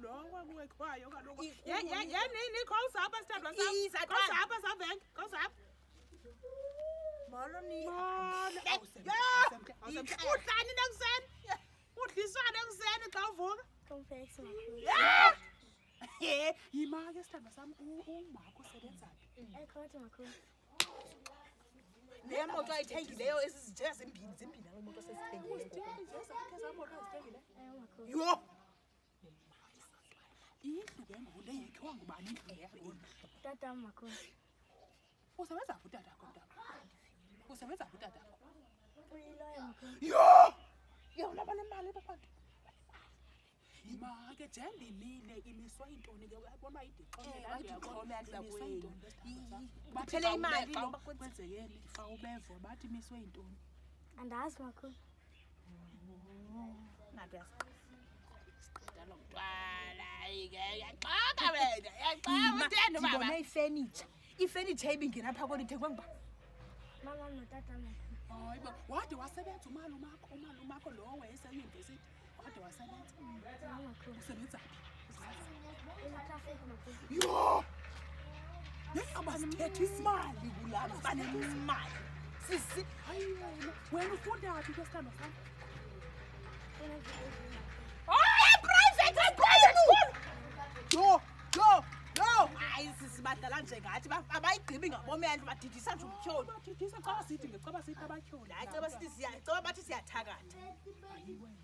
Lo wakuwekhwayo kaloku. Inkulu. Ye ye ye nini khawuzapha sithandwa sam. Iza, twana. Khawuzapha savenke, khawuzapha. Molo ni. Molo. Yho! Udlani nekuseni? Udliswana ekuseni xa uvuka? Cornflakes makhulu. Ye. Yima ke sithandwa sam, umakho usebenza phi? Ekhoti makhulu. Le moto ayithengileyo esizithenga zimbini zimbini alo moto sesithengileyo. Uzithenge zakhe zamoto azithengile. Ewe makhulu. Yho! Indlu ke ngoku le yakhiwa ngubani indlu le yakho? Tata makhulu. Usebenza phi utatakho mntaka? Usebenza phi utatakho? Uyiloya makhulu. Yho! Yona banemali babantu. Yima ke njengoba imile imiswa intoni ke uyabona uba idixhome Eh, laa ndlu idixhome yakho, laa ndlu imiswe yakwenu. intoni le sithandwa sam? Bathi Kuphele xa imali xa noba kwenze- kwenzekeni xa ubeva bathi imiswe intoni. Andazi makhulu. Nathi uyasiqeda lo mntwana. Hayi ke uyaxoka wena. Uyaxoka utheni baba? Ndibone ifenitsha. Ifenitsha ibingena phaa kweli ithengwe nguba. Mama notata makhulu. Hayi bo, wade wasebenza umalumakho, umalumakho lowo wayeseyunivesithi. Wade wasebenza. Ewe makhulu. Usebenza phi? Etraffic makhulu. Yho! Yeyi abasithetha imali kulapha banemali. Sisi Hayi wena, wena ufunda phi ke sithandwa sam? Funa VIP makhulu. Hayi private private school. Yho, yho, yho. Hayi sisi badlala nje ngathi abayigqibi ngabomi yanto badidisa nje umtyholi. Badidisa caba sithi ngecaba sithi abatyholi. Hayi ceba sithi siya ceba bathi siyathakatha. Hayi wena.